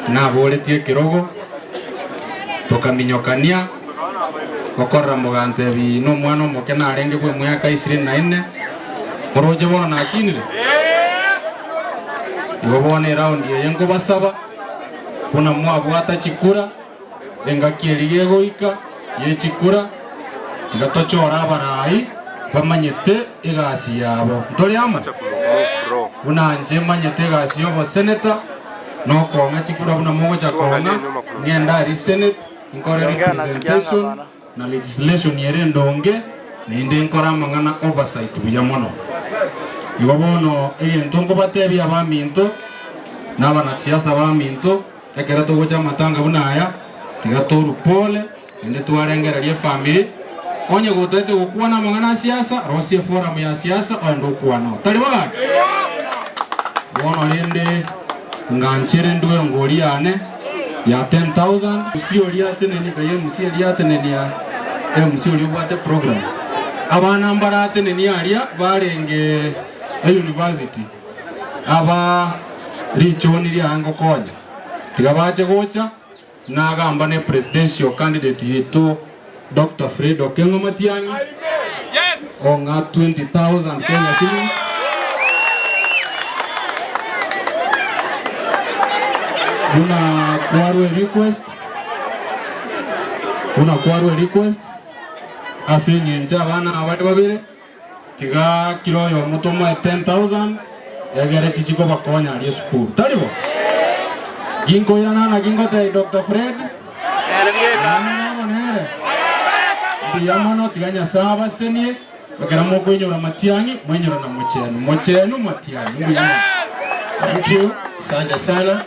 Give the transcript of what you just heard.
Naboretie ekerogo, tokaminyokania, gokorera mogantebi nomwana omoke narenge bw'emiaka ishirini na ine, moroche bono nakinire? Igo bono eraundi eye nkobasaba, buna mwabwata chikura, engaki eria gegoika ye chikura, tiga tochore abarai bamanyete egasi yabo. Ntore amo? Buna inche manyete egasi y'oboseneta, nokong'a chikura buna mogocha kong'a, ng'ende aria Senate, nkore representation na legislation ere endonge, naende nkore amang'ana oversight buya mono. Igo bono egento nkobatebia abaminto, na abanasiasa baminto, Ekero togocha amatanga buna aya, tiga torwe pole, naende twarengereria efamiri. Onye gotaete gokwana amang'ana a siasa, rosia eforum ya siasa oende okwane oo. Tari bo gaki? Bono rende nganchere ndue engori yane ya 10,000. MC oria atenenie, kai MC eria atenenia, MC oria obwate program. Abana mbaratenenie aria barenge euniversity. Aba richoni riaye ngokonya, tiga bache gocha, nagamba ne presidential candidate yaito Doctor Fred Okengo Matiang'i ong'a 20,000 Kenya shillings. Buna kwarwa erequest, buna kwarwa erequest ase eng'encho abana aba babere. Tiga kera oyomo tomoe 10,000 egere chichi kobakonya aria esukuru. Tari bo? Ginkoirana naki ngotebia Doctor Fred? Nere nere. Mbuya mono tiga Nyasae abasenie ekero mokoinyora Matiang'i mwainyora na Mochenu. Mochenu Matiang'i. Mbuya mono. Thank you. Asante sana.